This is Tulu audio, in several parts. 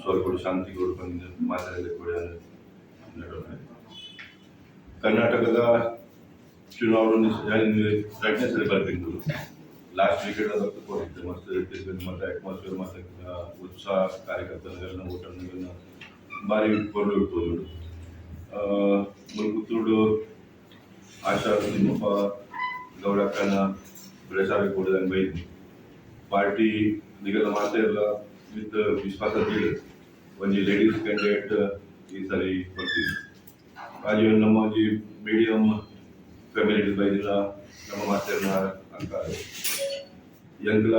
ಸ್ವರ್ಗಡು ಶಾಂತಿ ಕೊಡು ಪಂದ್ ಮಾತೆರೆಗ್ಲ ಕೊಡಿಯಾನ. ಕರ್ನಾಟಕದ ಚುನಾವಣೆ ರಡ್ಡನೇ ಸರಿ ಬರ್ಪಿಂದು. ಲಾಸ್ಟ್ ವಿಕೆಟ್ ಅದಕ್ಕೆ ಕೊಟ್ಟಿತ್ತು. ಮಸ್ತ್ ಮತ್ತೆ ಅಟ್ಮಾಸ್ಫಿಯರ್ ಮತ್ತೆ ಉತ್ಸಾಹ, ಕಾರ್ಯಕರ್ತರುಗಳನ್ನ, ವೋಟರ್ಗಳನ್ನ ಭಾರಿ ಪೊರ್ಲು ಇಟ್ಬೋದು. ಮುಲ್ಕುತ್ತೂಡು ಆಶಾ ತಿಮ್ಮಪ್ಪ ಗೌಡಕ್ಕನ ಪ್ರಚಾರ ಕೊಡದಂಗೆ ಬೈದು ಪಾರ್ಟಿ ನಿಗಲ ಮಾತೆಲ್ಲ ವಿತ್ ವಿಶ್ವಾಸ ತೀಡು ಒಂಜಿ ಲೇಡೀಸ್ ಕ್ಯಾಂಡಿಡೇಟ್ ಈ ಸರಿ ಕೊಡ್ತೀವಿ. ಹಾಗೆ ನಮ್ಮ ಒಂಜಿ ಮೀಡಿಯಂ ಫ್ಯಾಮಿಲಿ ಬೈದಿನ ನಮ್ಮ ಮಾತೆರ್ನ ಅಕ್ಕ. ಎಂಕ್ಲ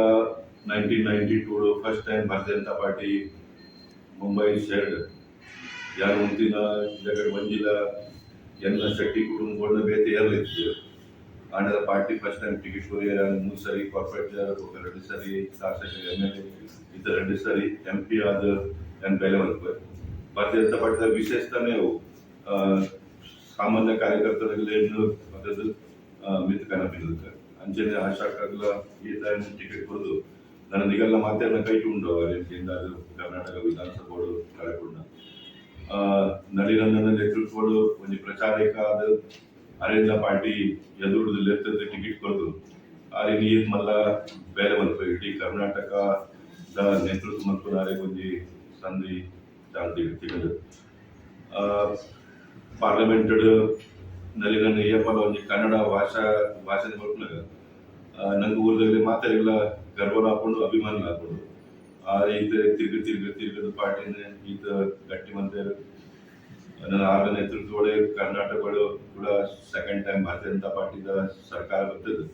1992 ಫಸ್ಟ್ ಟೈಮ್ ಭಾರತೀಯ ಜನತಾ ಪಾರ್ಟಿ ಮುಂಬೈ ಶೇರ್ಡ್ ಯಾರು ಉಂತಿನ ಜಗಡ್ ಮಂಜಿಲ ಎನ್ನ ಶೆಟ್ಟಿ ಕುಟುಂಬ ಬೇತೆ ಏರ್ಲಿತ್ತು. ಆಂಡಲ ಪಾರ್ಟಿ ಫಸ್ಟ್ ಟೈಮ್ ಟಿಕೆಟ್ ಕೊರಿಯರ್. ಮೂರು ಸರಿ ಕಾರ್ಪೊರೇಟರ್, ಎರಡು ಸರಿ ಶಾಸಕ, ಎಮ್ಎಲ್ಎ, ಇತರ ಎರಡು ಸರಿ ಎಂಪಿ ಆದ ಎನ್ ಬೇಲೆ ಮಲ್ಪೆ. ಭಾರತೀಯ ಜನತಾ ಪಾರ್ಟಿದ ವಿಶೇಷತಾನೆ ಅವು ಸಾಮಾನ್ಯ ಕಾರ್ಯಕರ್ತರಿಗೆ ಮತ್ತದು ಮಿತ್ ಕನಪಿದ್ದಕ್ಕೆ. ಅಂಚನೆ ಆಶಾಕ್ಕಾಗಲ ಈ ಟೈಮ್ ಟಿಕೆಟ್ ಕೊಡದು ನನ್ನ ನಿಗಲ್ಲ ಮಾತೆಲ್ಲ ಕೈ ಉಂಡು. ಅದು ಕರ್ನಾಟಕ ವಿಧಾನಸಭೆ ಕಳೆಕೊಂಡ ನಳಿನಂದನ ನೇತೃತ್ವಡು ಒಂಜಿ ಪ್ರಚಾರಕ್ಕಾದ ಅರೇಂದ್ರ ಪಾರ್ಟಿ ಎದುರುದು ಲೆತ್ತದ ಟಿಕೆಟ್ ಕೊರದು ಆರೆ ನೀರ್ ಮಲ್ಲ ಬೇಲೆ ಮಲ್ಪ. ಇಡೀ ಕರ್ನಾಟಕದ ನೇತೃತ್ವ ಮಲ್ಪುನಾರೆ ಒಂಜಿ ಸಂಧಿ ಚಾನ್ಸ್ ತಿಗದು. ಪಾರ್ಲಿಮೆಂಟ್ ನಲಿನನ್ನ ಏಪಲ ಒಂಜಿ ಕನ್ನಡ ಭಾಷಾ ಭಾಷೆ ಮಲ್ಪುನಾಗ ನಂಗೆ ಊರದಲ್ಲಿ ಮಾತಾಡಿಲ್ಲ, ಗರ್ವನ ಹಾಕೊಂಡು ಅಭಿಮಾನ ಹಾಕೊಂಡು ಆ ಈತ ತಿರ್ಗ ತಿರ್ಗ ತಿರ್ಗದ ಪಾರ್ಟಿನ ಈತ ಗಟ್ಟಿ ಮಂತೇರು. ನನ್ನ ಆಗ ನೇತೃತ್ವದೊಳಗೆ ಕರ್ನಾಟಕಗಳು ಕೂಡ ಸೆಕೆಂಡ್ ಟೈಮ್ ಭಾರತೀಯ ಜನತಾ ಪಾರ್ಟಿದ ಸರ್ಕಾರ ಬರ್ತದೆ.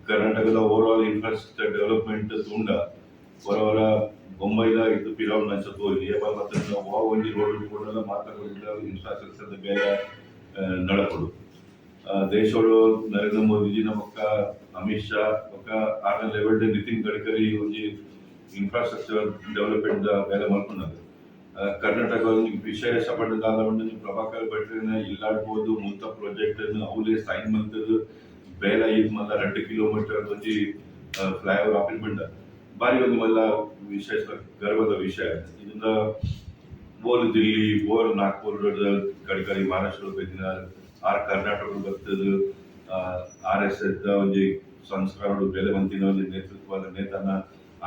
ಕರ್ನಾಟಕದ ಓವರ್ ಆಲ್ ಇನ್ಫ್ರಾಸ್ಟ್ರಕ್ಚರ್ ಡೆವಲಪ್ಮೆಂಟ್ ತುಂಡ ಹೊರ ಬೊಂಬೈದ ಇದು ಪಿರವ್ ನಂಚ ತೋರಿ ಏಪ ಮತ್ತೆ ವಾ ಒಂಜಿ ರೋಡ್ ಕೂಡ ಮಾತಾಡಿಲ್ಲ. ಇನ್ಫ್ರಾಸ್ಟ್ರಕ್ಚರ್ ಬೇರೆ ನಡಪಡು. ದೇಶೋಡು ನರೇಂದ್ರ ಮೋದಿಜಿನ ಬೊಕ್ಕ ಅಮಿತ್ ಶಾ ಬೊಕ್ಕ ಆರ್ನ ಲೆವೆಲ್ ನಿತಿನ್ ಗಡ್ಕರಿ ಒಂಜಿ ಇನ್ಫ್ರಾಸ್ಟ್ರಕ್ಚರ್ ಡೆವಲಪ್ಮೆಂಟ್ ಬೇಲೆ ಮಲ್ಪುನಗ ಕರ್ನಾಟಕ ಒಂಜಿ ವಿಶೇಷ ಪಂಡ ಪ್ರಭಾಕರ್ ಭಟ್ರಿನ ಇಲ್ಲಾಡ್ಬೋದು ಮುಂತ ಪ್ರಾಜೆಕ್ಟ್ ಅವಲೇ ಸೈನ್ ಮಂತದ್ದು ಬೇಲೆ ಇದು ಮಲ್ಲ 2 ಕಿಲೋಮೀಟರ್ ಒಂಜಿ ಫ್ಲೈಓವರ್ ಆಪಿನ ಬಂಡ ಬಾರಿ ಒಂದು ಮಲ್ಲ ವಿಶೇಷ ಗರ್ವದ ವಿಷಯ. ಇದರಿಂದ ಬೋಲ್ ದಿಲ್ಲಿ, ಬೋಲ್ ನಾಗ್ಪುರ್, ಗಡ್ಕರಿ ಮಹಾರಾಷ್ಟ್ರ ಬೈದಿನ ಆರ್ ಕರ್ನಾಟಕ ಬರ್ತದ. ಆರ್ಎಸ್ಎಸ್ ಒಂಜಿ ಸಂಸ್ಕಾರ ಬೇಲೆ ಮಂತಿನ ಒಂಜಿ ನೇತೃತ್ವದ ನೇತನ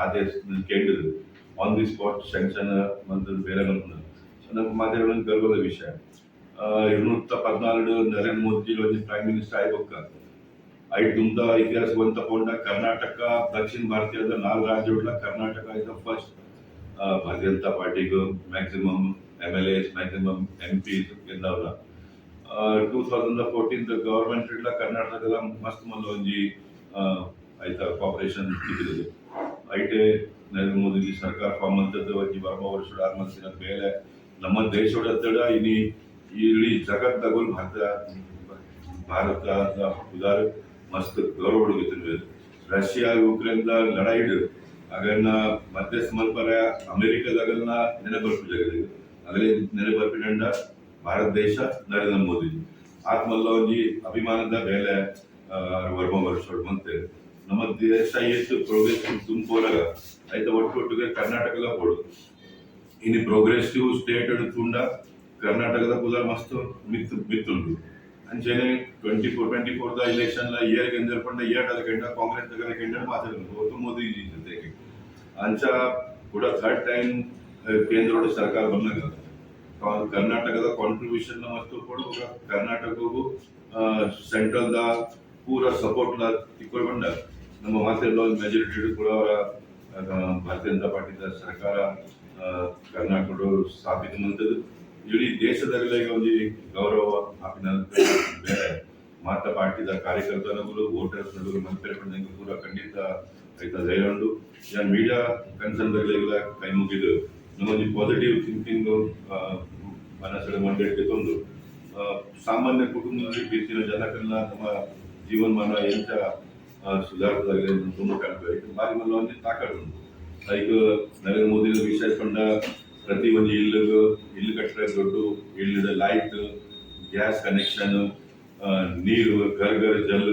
ಆದೇಶ ಕೇಂದ್ರ ಆನ್ the spot sanction ಮಂತದ್ದು ಬೇಲೆ ಮಲ್ಪುನ. ಸೊ ನಮ್ಗೆ ಮಾತಾಡೋ ಗರ್ವದ ವಿಷಯ. 214 ನರೇಂದ್ರ ಮೋದಿ ಒಂಜಿ ಪ್ರೈಮ್ ಮಿನಿಸ್ಟರ್ ಆಯ್ಬೊಕ್ಕ ಐಟ್ ದುಂದ ಇತಿಹಾಸ ತಕೊಂಡ ಕರ್ನಾಟಕ ದಕ್ಷಿಣ ಭಾರತೀಯದ ನಾಲ್ಕು ರಾಜ್ಯಗಳ ಕರ್ನಾಟಕ is the first ಭಾರತೀಯ ಜನತಾ ಪಾರ್ಟಿಗೆ maximum MLAs, maximum MPs ಗೆದ್ದವ್ರ. 2014 government ಇಡ್ಲ ಕರ್ನಾಟಕದ ಮಸ್ತ್ ಮಲ್ಲ ಒಂಜಿ ಆಯ್ತಾ ಕೋಆಪರೇಷನ್ ಸಿಕ್ಕಿದೆ. ಐಟೆ ನರೇಂದ್ರ ಮೋದಿಜಿ ಸರ್ಕಾರ ಫಾರ್ಮ್ ಅಂತದ್ದು ಒಂಜಿ ವರ್ಮ ವರ್ಷ ಆರು ಬೇಲೆ ನಮ್ಮ ದೇಶದ ಇನಿ ಇಡೀ ಜಗತ್ತಗುಲ್ ಭಾರತ ಭಾರತದ ಉದಾರ ಮಸ್ತ್ ಗೌರವ ಹುಡುಗಿತ್ತು. ರಷ್ಯಾ ಯುಕ್ರೇನ್ the ಲಡಾಯಿಡ್ ಅಗನ್ನ ಮಧ್ಯಸ್ಥ ಮಲ್ಪರ ಅಮೆರಿಕದಾಗನ್ನ ನೆನೆ ಬರ್ಪು ಜಗತ್ತಿಗೆ ಆಗಲೇ ನೆನೆ ಬರ್ಪಿನಂಡ ಭಾರತ ದೇಶ, ನರೇಂದ್ರ ಮೋದಿ ಆತ್ಮಲ್ಲ ಒಂಜಿ ಅಭಿಮಾನದ ಬೇಲೆ ವರ್ಮ ವರ್ಷ ಮಂತೆ. ನಮ್ಮ ದೇಶ ಏತ್ ಪ್ರೋಗ್ರೆಸ್ ತುಂಬೋರಾಗ ಆಯ್ತ ಒಟ್ಟು ಒಟ್ಟಿಗೆ ಕರ್ನಾಟಕದ ಕೊಡು. ಇನ್ನು ಪ್ರೋಗ್ರೆಸಿವ್ ಸ್ಟೇಟ್ ತುಂಡ ಕರ್ನಾಟಕದ ಪುದರ್ ಮಸ್ತ್ ಮಿತ್ ಮಿತ್ತುಂಡು. ಅಂಚೆನೆ 24 24 the election year ಗೆಂದರ್ ಪಂಡ ಇಯರ್ ಅದ ಕೆಂಡ ಕಾಂಗ್ರೆಸ್ ದಗಲ ಕೆಂಡ ಮಾತಾಡೋದು ಮೋದಿ ಜೊತೆಗೆ. ಅಂಚ ಕೂಡ ಥರ್ಡ್ ಟೈಮ್ ಕೇಂದ್ರೋಡ ಸರ್ಕಾರ ಬಂದಾಗ ಕರ್ನಾಟಕದ ಕಾಂಟ್ರಿಬ್ಯೂಷನ್ ಮಸ್ತ್ ಕೊಡು. ಕರ್ನಾಟಕಗೂ ಸೆಂಟ್ರಲ್ the ಪೂರ ಸಪೋರ್ಟ್ ತಿಕ್ಕೊಂಡ ನಮ್ಮ ಮಾತೆಲ್ಲ ಮೆಜಾರಿಟಿ ಕೂಡ ಅವರ ಭಾರತೀಯ ಜನತಾ ಪಾರ್ಟಿದ ಸರ್ಕಾರ ಕರ್ನಾಟಕ ಸ್ಥಾಪಿತ ಮಂತದ್ದು. ಇಡೀ ದೇಶದಲ್ಲೇ ಈಗ ಒಂದು ಗೌರವ ಆಪಿನ ಬೇರೆ ಮಾತ ಪಾರ್ಟಿದ ಕಾರ್ಯಕರ್ತನಗಳು, ವೋಟರ್ಸ್ ನಡುವೆ ಮನ್ಪೆರೆ ಪೂರ ಖಂಡಿತ ಆಯ್ತಾ ಧೈರ್ಯ ಉಂಡು. ಯಾನ್ ಮೀಡಿಯಾ ಕನ್ಸರ್ನ್ ಕೈ ಮುಗಿದು ನಮ್ಮೊಂಜಿ ಪಾಸಿಟಿವ್ ಥಿಂಕಿಂಗ್ ಮನಸ್ಸು ಮಂಡೆಟ್ ತಂದು ಸಾಮಾನ್ಯ ಕುಟುಂಬದಲ್ಲಿ ಬಿತ್ತಿನ ಜನಕ್ಕೆಲ್ಲ ನಮ್ಮ ಜೀವನಮಾನ ಎಂಚ ಸುಧಾರಿಸದಾಗಲಿ ತುಂಬ ಕಾಣ್ತದೆ. ಬಾರಿ ಮಲ್ಲ ಒಂಜಿ ತಾಕತ್ತು ಉಂಡು. ಲೈಕ್ ನರೇಂದ್ರ ಮೋದಿ ವಿಶೇಷ ಪಂಡ ಪ್ರತಿ ಒಂಜಿ ಇಲ್ಲಗ್ ಇಲ್ಲು ಕಟ್ಟರೆ ದೊಡ್ಡ ಇಲ್ಲದ ಲೈಟ್, ಗ್ಯಾಸ್ ಕನೆಕ್ಷನ್, ನೀರು, ಘರ್ ಘರ್ ಜಲ್.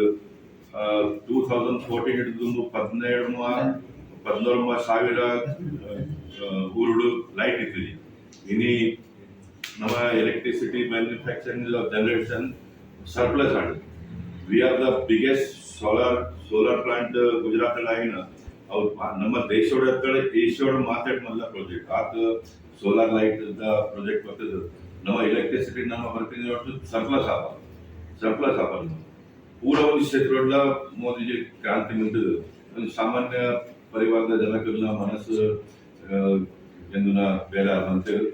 2014 ಹಿಡಿದು 17 14 ಸಾವಿರ ಊರುಡು ಲೈಟ್ ಇತ್ತಿಜಿ. ಇನಿ ನಮ್ಮ electricity manufacturing generation surplus and. We are the biggest solar plant Gujarat ಆಯಿನ ಅವು ನಮ್ಮ ದೇಶೋಡ ಏಷ್ಯಾಡ್ ಮಾತಾಡ್ ಮಲ್ಲ ಪ್ರಾಜೆಕ್ಟ್. ಆತ ಸೋಲಾರ್ ಲೈಟ್ the project ಬರ್ತದೆ. ನಮ್ಮ ಎಲೆಕ್ಟ್ರಿಸಿಟಿ ನಮ್ಮ ಬರ್ತೀನಿ ಸರ್ಪ್ಲಸ್ ಆಪ, ಸರ್ಪ್ಲಸ್ ಆಪ. ನಮ್ಮ ಪೂರ ಒಂದು ಕ್ಷೇತ್ರಡ್ಲ ಮೋದಿಜಿ ಕ್ರಾಂತಿ ನಿಂತದ್ದು. ಒಂದು ಸಾಮಾನ್ಯ ಪರಿವಾರದ ಜನಕಲ್ನ ಮನಸ್ಸು ಗೆಂದುನ ಬೇರೆ ಅಂತೇಳಿ.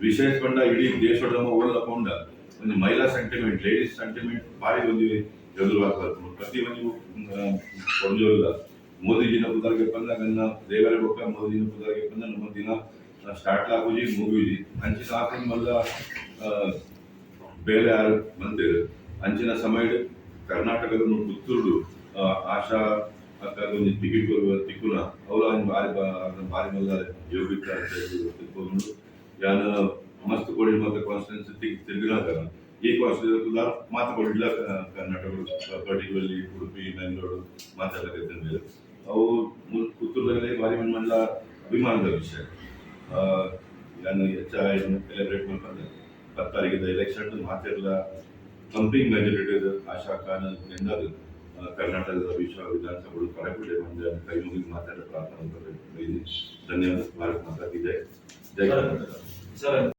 ವಿಶೇಷ ಪಂಡ ಇಡೀ ದೇಶದ ನಮ್ಮ ಓಡಲ ಪೋಂಡ ಒಂದು ಮಹಿಳಾ ಸೆಂಟಿಮೆಂಟ್, ಲೇಡೀಸ್ ಸೆಂಟಿಮೆಂಟ್ ಭಾರಿ ಒಂದು ಎದುರು. ಪ್ರತಿ ಒಂದು ಪೊಂಜೋಲ್ಲ ಮೋದಿಜಿನ ಪುದರ್ಗೆ ಬಂದಾಗ, ನನ್ನ ದೇವರ ಬೊಕ್ಕ ಮೋದಿಜಿನ ಪುದರ್ಗೆ ಬಂದ ನಮ್ಮ ದಿನ ಸ್ಟಾರ್ಟ್ ಆಗುಜಿ, ಮುಗುಜಿ. ಅಂಚಿನ ಆತನ ಮಲ್ಲ ಬೇಲೆ ಯಾರು ಬಂದಿರು. ಅಂಚಿನ ಸಮಯ ಕರ್ನಾಟಕದ ಪುತ್ತೂರು ಆಶಾ ಅಕ್ಕ ಒಂಜಿ ಟಿಕೆಟ್ ತಿಕ್ಕುನ ಅವರ ಭಾರಿ ಭಾರಿ ಮಲ್ಲ ಯೋಗ್ಯತೆ ಅಂತ ತಿಳ್ಕೊಂಡು. ಯಾನ್ ಮಸ್ತ್ ಕೊಡಿ ಮತ್ತೆ ಕಾನ್ಸ್ಟಿಟ್ಯೂನ್ಸಿ ತಿರುಗಿನಾಗ ಈ ಕಾನ್ಸ್ಟಿಟ್ಯೂನ್ಸಿ ಮಾತು ಕೊಡಿಲ್ಲ. ಕರ್ನಾಟಕ, ಪರ್ಟಿಕ್ಯುಲರ್ಲಿ ಉಡುಪಿ, ಬೆಂಗಳೂರು ಮಾತಾಡಕತ್ತಿನ ಅವು ಪುತ್ತೂರಲ್ಲಿ ಭಾರಿ ಮಲ್ಲ ಅಭಿಮಾನದ ವಿಷಯ. ಯಾನ್ ಹೆಚ್ಚ ಎಲಾಬ್ರೇಟ್ ಮಲ್ಪಂದೆ, 10 ತಾರೀಕಿದ ಎಲೆಕ್ಷನ್ ಮಾತೆರ್ಲ ಥಂಪಿಂಗ್ ಮೆಜಾರಿಟಿ ಆಶಾ ಖಾನ್ ಎಂದಾದ್ರು ಕರ್ನಾಟಕದ ವಿಶ್ವ ವಿಧಾನಸಭೆ ಕರೆಪುಡೆ ಬಂದ ಕೈ ಮುಗಿದು ಮಾತಾಡ ಪ್ರಾರ್ಥನೆ. ಧನ್ಯವಾದ. ಭಾರತ್ ಮಾತಾ ಕಿ ಜೈ. ಜೈ ಕರ್ನಾಟಕ. ಸರ್.